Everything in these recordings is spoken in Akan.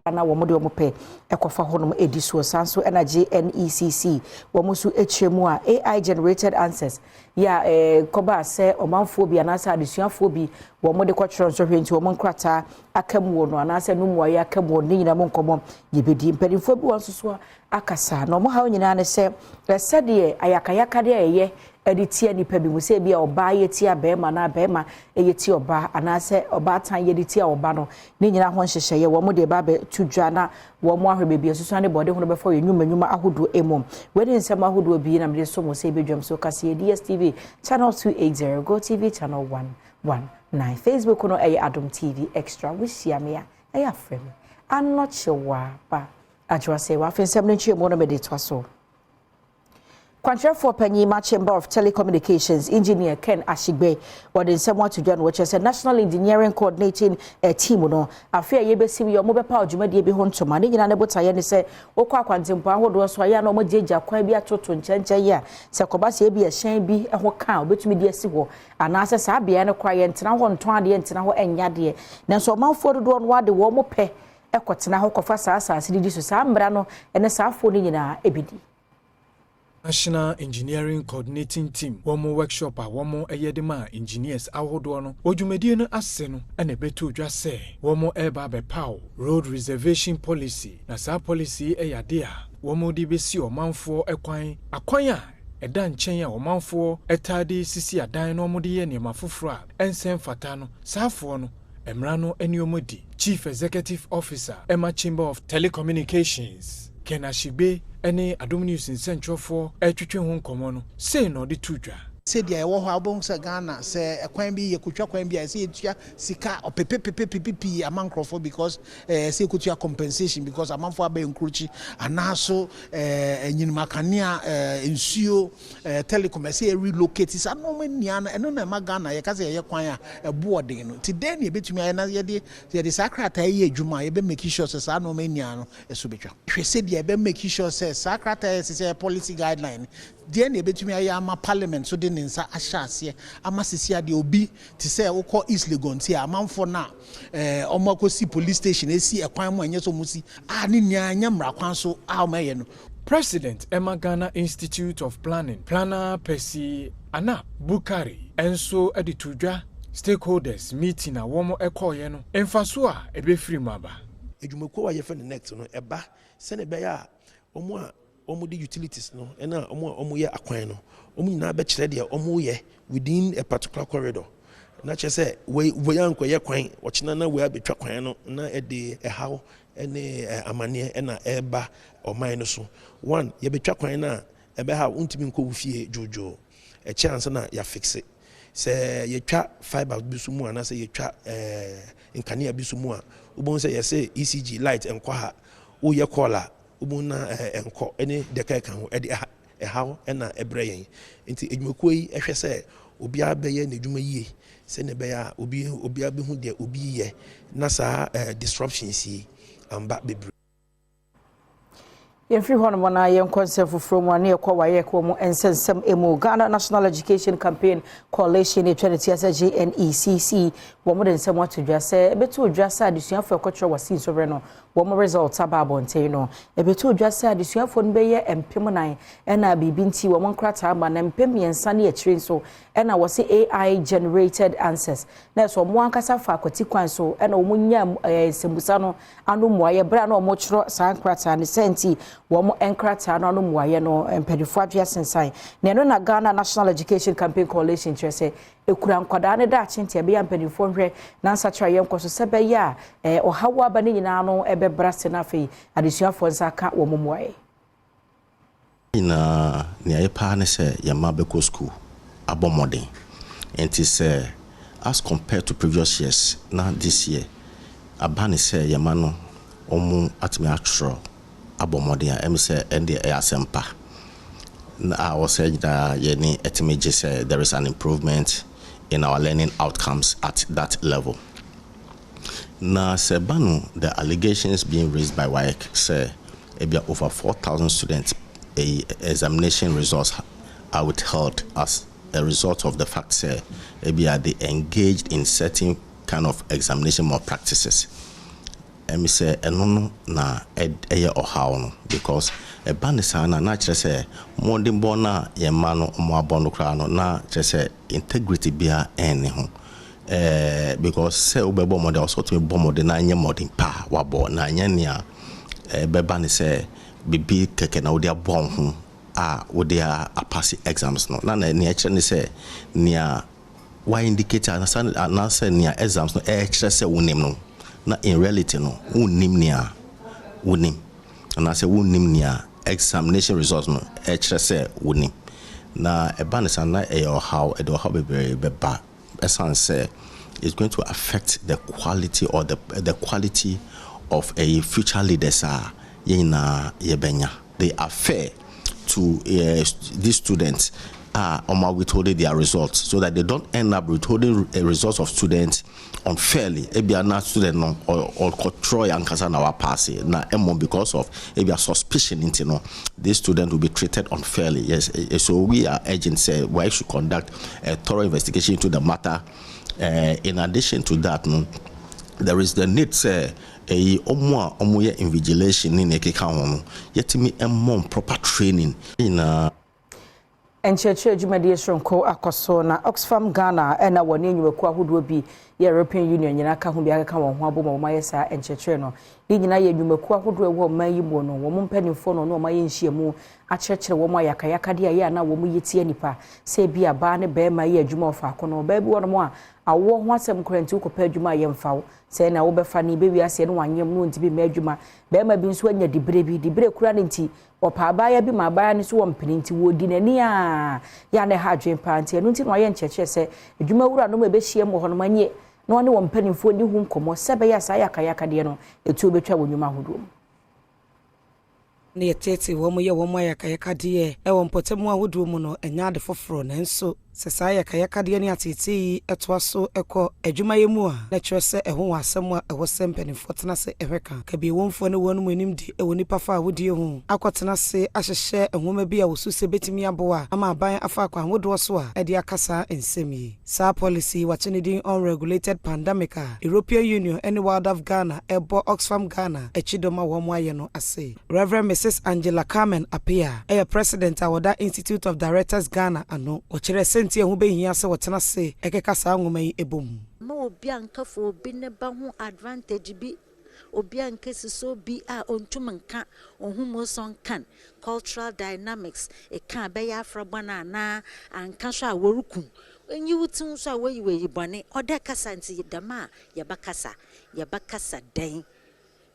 Na wɔn de wɔn pɛ ɛkɔfa hɔnom edi soɔ. San so ɛna GNECC wɔn nso akyerɛ mu a AI generated answers yɛ a kɔba sɛ ɔmanfoɔ bi anaasɛ adesuafoɔ bi wɔn de kɔtwerɛ nsɔhwɛ, nti wɔn nkrataa aka mu wɔ no anaasɛ no mmuayɛ aka mu wɔ ne nyinaa mu nkɔmɔ yɛbɛdi. Mpanimfoɔ bi wɔn nso so akasa na wɔn haw nyinaa ne sɛ sɛdeɛ ayakayakadeɛ a ɛyɛ ɛde tia nipa bi mu, sɛ ebi a ɔbaa yɛ tia bɛrima na bɛrima yɛ tia ɔbaa anaasɛ ɔbaatan yɛ de tia ɔba no, ne nyinaa ho nhyehyɛeɛ wɔn de ba abɛto dwa na wɔn ahwɛ beebi asusu ne bɔde ho no bɛfa yɛ nnwuma nnwuma ahodoɔ mu. Wɔde nsɛm ahodoɔ bi na mede so mo sɛ ebedwam so kaseɛ DSTV channel 280, Go TV channel 119, Facebook no ɛyɛ Adom TV Extra. Wohyia me a, ɛyɛ afrɛ me Anɔkyewa ba Adwoa sɛ wafe nsɛm no nkyerɛ mu no mede toa so. Kwankyerɛfoɔ panyin ma Chamber of Telecommunications, Engineer Ken Ashigbe, wɔde nsɛm ato dwa no wɔkyerɛ sɛ National Engineering Coordinating Team no, afe a yɛbɛsi yi, ɔmo bɛpa dwumadie bi ho ntoma. Ne nyinaa ne botaeɛ ne sɛ wokɔ akwantempɔn ahodoɔ so a, yɛ a na ɔmo gyegya kwan bi atoto nkyɛnkyɛn yi a sɛ kɔba sɛ ebi ɛhyɛn bi ho ka a, obɛtumi de asi hɔ anaasɛ saa beaeɛ no koraa yɛntena hɔ ntɔn adeɛ, ntena hɔ ɛnyɛ adeɛ. Nanso ɔmanfoɔ dodoɔ no ade wɔn pɛ ɛkɔtena hɔ kɔfa saa asase didi so. Saa mmara no ɛne saa afoɔ no nyinaa ɛbɛdi. National Engineering Coordinating Team wɔn workshop a wɔn yɛ de ma engineers ahodoɔ no wɔ dwumadie no ase no, ɛna ɛbɛto dwa sɛ wɔn reba abɛpaw road reservation policy, na saa policy yi yɛ ade a wɔn de bɛsi ɔmanfoɔ kwan akwan a ɛda nkyɛn a ɔmanfoɔ taa de sisi adan na wɔde yɛ nneɛma foforɔ a ɛnsɛ mfata no. Saafoɔ no, mmara no ne wɔn di. Chief Executive Officer ɛma Chamber of Telecommunications, Ken Ashigbe, ne Adom News nsɛntwerɛfoɔ ɛretwetwe ho nkɔmmɔ no, sei na ɔde to dwa. Sɛdeɛ ɛwɔ hɔ a, wobɛhu sɛ Ghana sɛ ɛkwan bi yɛkɔtwa kwan bi a, ɛsɛ yɛtua sika ɔpepepepepe pii ama nkurɔfoɔ because ɛsɛ yɛkɔtua compensation because amanfoɔ abɛyɛ nkurokyi anaaso anyinam akanea, nsuo, telecom, ɛsɛ yɛ relocate saa nneɛma nyinaa no. Ɛno na ɛma Ghana yɛka sɛ yɛyɛ kwan a ɛbo ɔden no. Nti dɛn ne yɛbɛtumi ayɛ na yɛde saa krataa yi yɛ adwuma a yɛbɛ make sure sɛ saa nneɛma nyinaa no ɛso bɛtwa? Hwɛ sɛdeɛ yɛbɛ make sure sɛ saa krataa yɛ sɛ yɛ policy guideline deɛ na yɛbɛtumi ayɛ ama parliament so de ne nsa ahyɛ aseɛ ama sisi adeɛ obi te sɛ wokɔ East Legon ti a, amanfoɔ no a ɔmo akɔsi police station esi ɛkwan mu a ɛnyɛ sɛ ɔmo si a, ne nyinaa nyɛ mmara kwan so a ɔmo ɛyɛ no. President ɛma Ghana Institute of Planning, Planner Percy Anap Bukari, nso de to dwa stakeholders meeting a wɔn kɔɔeɛ no mfaso a ɛbɛfiri mu aba. Adwumakuo a yɛfrɛ no NECT no ɛba sɛne ɛbɛyɛ a wɔn a wɔn de utilities no ɛna wɔn a wɔyɛ akwan no, wɔn nyinaa bɛkyerɛ deɛ wɔyɛ within a particular corridor, na kyerɛ sɛ wei ankɔyɛ kwan ɔkyena na wei abɛtwa kwan no na ɛde ɛhaw ɛne amanneɛ ɛna ɛreba ɔman no so. One, yɛbɛtwa kwan no a, ɛbɛha wontumi nkɔ wo fie dwoodwoo, ɛkyɛ ansa na yɛafixe. Sɛ yɛtwa fibre bi so mu anaasɛ yɛtwa nkanea bi so mu a, wobɛhu sɛ yɛsɛ ECG light nkɔ ha, woyɛ call a, wobɛhu na ɛnkɔ ɛne dɛka ɛka ho, ɛde ɛhaw ɛna ɛbrɛ yɛn. Nti adwumakuo yi ɛhwɛ sɛ obiara bɛyɛ n'adwuma yie sɛnea ɛbɛyɛ a obiara bɛhu deɛ obi yɛ na saa disruptions yi amba bebree. Yɛmfiri hɔnom na yɛnkɔ nsɛm foforɔ mu a, ne yɛkɔ WAEC wɔ mu nsɛnsɛm mu. Ghana National Education Campaign Coalition, ɛtwa ne tia sɛ GNECC, wɔn de nsɛm ato dwa sɛ ɛbɛto dwa sɛ adesuafoɔ ɛkɔtwerɛ WASSCE nsɔhwɛ no, wɔn result aba abɔnten no, ɛbɛto dwa sɛ adesuafoɔ no bɛyɛ 4000 ɛna biribi nti wɔn nkrataa ma na 3000 ne akyire nso ɛna wɔsi AI generated answers, na ɛsɛ wɔn ankasa fa akwati kwan so ɛna wɔn nya nsɛmbusa no ano mmuayɛ berɛ a na wɔn twerɛ saa nkrataa no sɛ nti wɔn nkrataa no ano mmuayɛ no mpanimfoɔ adwe asensan. Na ɛno na Ghana National Education Campaign Coalition kyerɛ sɛ ekura nkwadaa ne daakye, nti ɛbɛyɛ mpanimfoɔ nhwɛ na nsakyera yɛn nkɔ so sɛ bɛyɛ a ɔhaw aba ne nyinaa no ɛbɛbra se na afei adesuafoɔ nsa aka wɔn mmuayɛ. Nyinaa nea yɛ paa ne sɛ yɛn mma bɛkɔ school abɔ mmɔden. Nti sɛ as compared to previous years na this year aba ne sɛ yɛn mma no wɔn atumi atwerɛ abɔ mmɔden a, ɛmi sɛ ɛndeɛ ɛyɛ asɛmpa na a wɔsɛ nyinaa yɛne ɛtumi gye sɛ there is an improvement in our learning outcomes at that level. Na sɛ ba no, the allegations being raised by WAEC sɛ ebia over 4,000 students a examination results are withheld as a result of the fact sɛ ebia they engaged in certain kind of examination malpractices. Ɛmi sɛ ɛno no na ɛyɛ ɔhaw no, because ɛba ne saa na kyerɛ sɛ mmɔdenbɔ no a yɛn mma no ɔmo abɔ no koraa no, na kyerɛ sɛ integrity biara ɛnne ho, because sɛ wobɛbɔ mmɔden a, ɔsɛ wotumi bɔ mmɔden na ɛnyɛ mmɔden pa a wabɔ, na ɛnyɛ nea ɛbɛba ne sɛ biribi kɛkɛ na wode abɔ wo ho a wode apass exams no. Na nea ɛkyerɛ ne sɛ nea wa indicate anaasɛ nea exams no ɛkyerɛ sɛ wonim no, na in reality no wonnim nea wonim, anaasɛ wonnim nea examination results no ɛkyerɛ sɛ wonim. Na ɛba ne saa na ɛyɛ ɔhaw, ɛde ɔhaw bebree bɛba, ɛsiane sɛ it's going to affect the quality or the quality of a future leaders a yɛn nyinaa yɛbɛnya. They are fair to these students a ɔmo withholding their results, so that they don't end up withholding results of students unfairly. Ebia na student no ɔkɔtwerɛ ankasa na wapass, na ɛmɔ because of ebia suspicion nti no, this student will be treated unfairly. Yes, so we are urging sɛ we should conduct a thorough investigation into the matter. In addition to that no, there is the need sɛ ɛyi ɔmo a ɔmo yɛ invigilation ne nea ɛkeka ho no, yɛtumi ɛmɔ proper training nyinaa. Nkyerɛkyerɛ dwumadie soronko akɔ so na Oxfam Ghana ɛna wɔne nnwumakuo ahodoɔ bi yɛ European Union nyinaa ka ho bi akeka wɔn ho abɔ ma wɔn ayɛ saa nkyerɛkyerɛ no. Ne nyinaa yɛ nnwumakuo ahodoɔ ɛwɔ ɔman yi mu no, wɔn mpanimfoɔ no na wɔn ayɛ nhyiamu akyerɛkyerɛ wɔn ayakayakadeɛ a yɛ a na wɔn yɛ tia nipa, sɛ ebi abaa ne bɛrima yɛ adwuma wɔ faako no, ɔbaa bi wɔ nom a awoɔ ho asɛm kora nti wokɔpɛ adwuma a yɛmfa wo sɛ na wobɛfa ne bɛwi aseɛ no wanyam no ntumi mma adwuma. Bɛrima bi nso anya dibere bi, dibere kura ne nti ɔpa abaayewa bi ma abaayewa no nso wɔ mpene nti wɔdi n'ani a yɛ a na ɛha adwene paa. Nti ɛno nti na wayɛ nkyerɛkyerɛ sɛ adwuma wura no mu ɛbɛhyia mu wɔ hɔ nom anyɛ na ɔne wɔn mpanimfoɔ ni ho nkɔmmɔ sɛ ɛbɛyɛ a saa yakayakadeɛ no ɛtuo bɛtwa wɔ nnwuma ahodoɔ mu. Na yɛtete wɔn yɛ wɔn ayakayakadeɛ ɛwɔ mpɔtam ahodoɔ mu no, ɛnyɛ ade foforɔ. Nanso sɛ saa ayakayakadeɛ ne atetee yi ɛtoa so ɛkɔ adwumayɛ mu a, na kyerɛ sɛ ɛho wɔ asɛm a ɛwɔ sɛ mpanimfoɔ tena ase ɛhwɛ ka kabiewomfoɔ ne wɔn mu anim di ɛwɔ nipa fa ahodie ho akɔtena ase ahyehyɛ nwoma bi a wɔsu sɛ bɛtumi aboa ama aban afa akwan ahodoɔ so a ɛde aka saa nsɛm yi. Saa policy wakyɛ ne din Unregulated Pandemic a European Union ne WiLDAF Ghana ɛbɔ Oxfam Ghana akyi dɔm a wɔn ayɛ no ase. Reverend Mrs Angela Carmen Apia ɛyɛ president a wɔda Institute of Directors Ghana ano. Wɔkyerɛ sɛnti ɛho bɛhia sɛ wɔtena ase ɛkeka saa nwoma yi ɛbɔ mu. Ma obi anka fa obi ne ba ho advantage bi, obi anka sisi obi a ontum nka ohun mu nso nkan cultural dynamics ɛka bɛyɛ afrabɔ no anaa anka so a wɔrekum enyi wo ti nso a wɔyi wɔyi bɔne ɔdɛ kasa. Nti dɛm a yɛbɛkasa, yɛbɛkasa dɛn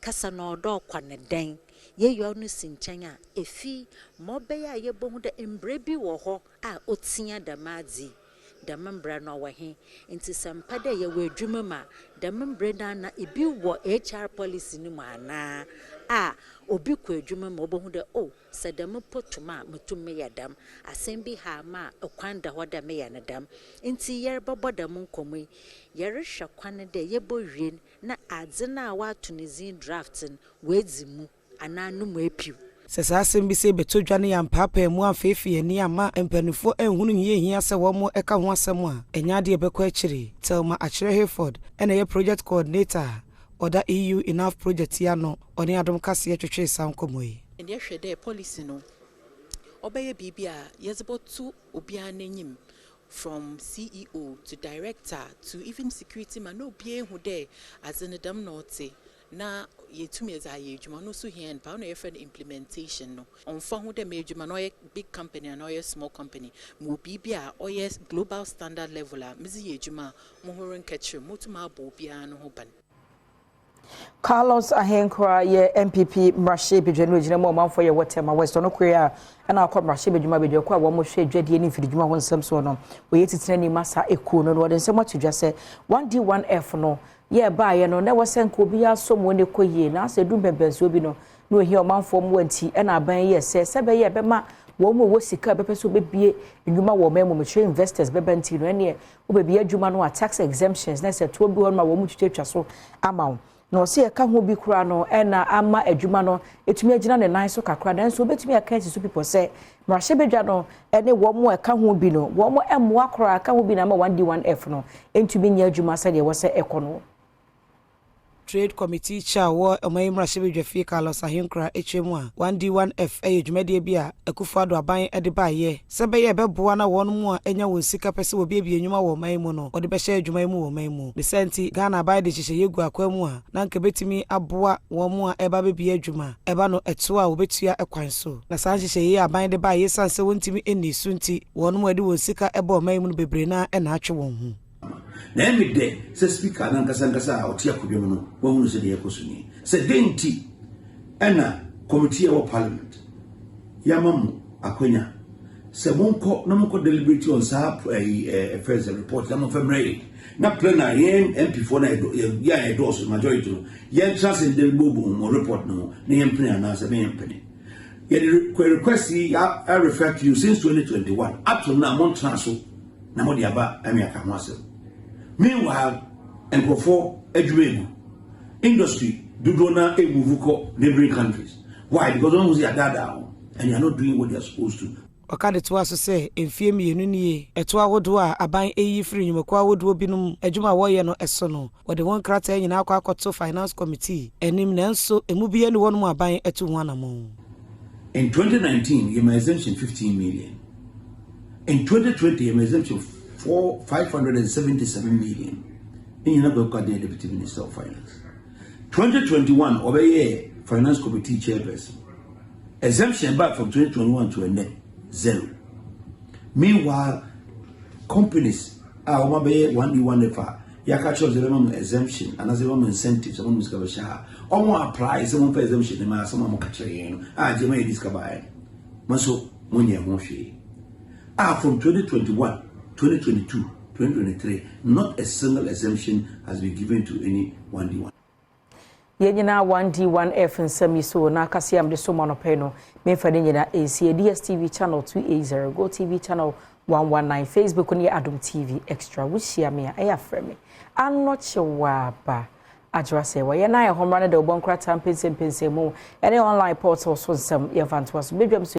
kasa na ɔdɔ ɔkɔ ne dɛn yɛyɛ no si nkyɛn a efi ma ɔbɛyɛ a yɛbɛhu dɛ mbrɛ bi wɔ hɔ a otia dɛm adze dɛm mbrɛ no ɔwɔ he. Nti sɛ mpa dɛ yɛwɔ adwuma mu a, dɛm mbrɛ no ana ebi wɔ HR policy no mu anaa a obi kɔ adwuma mu a ɔbɛhu dɛ o sɛ dɛm po tum a metum meyɛ dɛm asɛm bi ha ama a kwan da hɔ dɛ meyɛ no dɛm. Nti yɛrebɛbɔ dɛm nkɔmmɔ yi, yɛrehwɛ kwan dɛ yɛbɔ na adze no a wɔato ne dzin draft no woedzi mu anaa no mu epiw. Sɛ saa asɛm bi sɛ bɛtɔ dwa no yɛ ampaapaa mu amfeefee ani ama mpanimfoɔ anhunu nyɛ hia sɛ wɔn ɛka ho asɛm a, ɛnyɛ adeɛ bɛkɔ akyire. Telma Akyerɛ Hayford ɛna ɛyɛ project coordinator a ɔda EU Enough project yi ano. Ɔne Adom Kaseɛ twetwee saa nkɔmmɔ yi. Yɛhwɛ dɛ policy no ɔbɛyɛ biribi a yɛdze bɔto obiara n'anim, from CEO to director to even security man, na obiara ehu dɛ adze no dɛm na ɔte na yɛtumi yɛdze ayɛ adwuma no nso hia nipa ɔno yɛfrɛ no implementation no. Ɔmfa ho dɛ mɛ adwuma no ɔyɛ big company anaa ɔyɛ small company, ma biribi a ɔyɛ global standard level a medze yɛ adwuma a mo ho renkɛkyerɛ motum abɔ obiara no ho ban. Carlos Ahenkora yɛ NPP mmarahyɛbadwa no gyina mu ɔmanfoɔ yɛ wɔ Tema West. Ɔno koraa a ɛna akɔ mmarahyɛbadwuma badwako a wɔn hwɛ dwadie ne mfiridwuma ho nsɛm soɔ no, wɔyɛ titire ne ma saa ekuo no. Wɔde nsɛm ato dwa sɛ 1D1F no yɛ baayɛ no na ɛwɔ sɛ nka obiara so mu ne kɔ yie, na asɛ edu mpɛmpɛnsoɔ bi no na ohia ɔmanfoɔ mu nti ɛna aban yɛ sɛ bɛyɛ ɛbɛma wɔn mu wɔ sika bɛpɛ sɛ wɔbɛbie nnwuma wɔ ɔman mu, mekyerɛ investors bɛba, nti no ɛneɛ wobɛbie adwuma no a, tax exemptions na sɛ toɔ bi hɔ no ma wɔn mu twitwa so ama wo. Na ɔsɛ yɛka ho bi koraa no ɛna ama adwuma no ɛtumi agyina ne nan so kakra. Nanso wobɛtumi aka asi so pipɔ sɛ mmarahyɛbadwa no ɛne wɔn mu ɛka ho bi no, wɔn mmoa koraa ka ho bi na ama 1D1F no ntumi nyɛ adwuma sɛdeɛ ɛwɔ sɛ ɛkɔ no. Trade Committee Chair wɔ ɔman yi mmarahyɛbadwafie, Carlos Ahenkorah, akyerɛ mu a 1D1F yɛ dwumadie bi a Akufo-Addo aban de baeɛ sɛ bɛyɛ ɛbɛboa na wɔn mu a anya wɔn sika pɛ sɛ wɔbiebie nnwuma wɔ ɔman yi mu no, wɔde bɛhyɛ adwuma yi mu wɔ ɔman mu. Ne sɛ nti Ghana aban de nhyehyɛeɛ gu akwan mu a na anka bɛtumi aboa wɔn mu a ɛba bɛbie adwuma ɛba no ɛto a wɔbɛtua kwan so. Na saa nhyehyɛeɛ yi aban de baeɛ, esiane sɛ wɔntumi nni so nti, wɔn mu a ɛde wɔn sika ɛbɔ ɔman yi mu no bebree naa ɛna atwe wɔn ho. Na ɛmi dɛ sɛ Speaker nankasa nkasa a ɔte akonnwa mu no wahunu sɛ deɛ ɛkɔ so nie, sɛ den nti ɛna committee a ɛwɔ Parliament yɛama mo akwanya sɛ monkɔ na monkɔ deliberate on saa ɛyi ɛfɛ sɛ report na momfɛ mmerɛ yɛ na plenary, yɛn MP foɔ na yɛ a yɛdɔɔso, majority no, yɛn tena se deliberate mo report no ho na yɛn mpene anaasɛ bɛyɛ mpene. Yɛde request yi I refer to you since 2021 up to now, montena so na mode aba ɛme aka ho asɛm. Meanwhile, nkurɔfoɔ adwuma egu, industry dodoɔ na emove kɔ neighboring countries. Why? Because wɔn ho sɛ yɛadaadaa wɔn and you are not doing what they are supposed to. Ɔka de toa so sɛ mfie 2 nie, ɛto ahodoɔ a aban ɛyi firi nnwumakuo ahodoɔ binom adwuma a wɔreyɛ no ɛso no, wɔde wɔn nkrataa nyinaa akɔ akɔto Finance Committee anim, nanso emu bi ne wɔn mu aban atu ho anammɔn. In 2019, yɛma exemption 15 million. In 2020, yɛma exemption 4 577 million. Ne nyinaa kɔ ɛkɔ adeɛ Deputy Minister of Finance. 2021, ɔbɛyɛ Finance Committee chairperson. Exemption back from 2021 to ɛnɛ, zero. Meanwhile, companies a wɔn abɛyɛ 1D 1F a yɛaka kyerɛ sɛ ɛbɛma mo exemption anaasɛ ɛbɛma mo incentives, ɛbɛma mo sika bɛhyɛ ha, wɔn apply sɛ wɔn fɛ exemption ne ma asɛm a wɔka kyerɛ yɛn no a gye ma yɛ di sika baayɛ no, mo nso mo nyɛ ho hwee. A from 2021, 2022, 2023, not a single exemption has been given to any 1D1. Yɛn nyinaa 1D1F nsɛm yi so na akasi am de so ma no pɛ no, memfa ne nyinaa ɛnsi. DSTV channel 280, Go TV channel 119, Facebook ne Adom TV Extra. Wohyia me a, ɛyɛ afrɛ me Anɔkye Adwoa sɛ wɔyɛ na yɛ hɔmmra no de wobɔ nkrataa mpɛnsɛmpɛnsɛm mu ɛne online portal so nsɛm yɛmfa ntoa so bɛdwam so.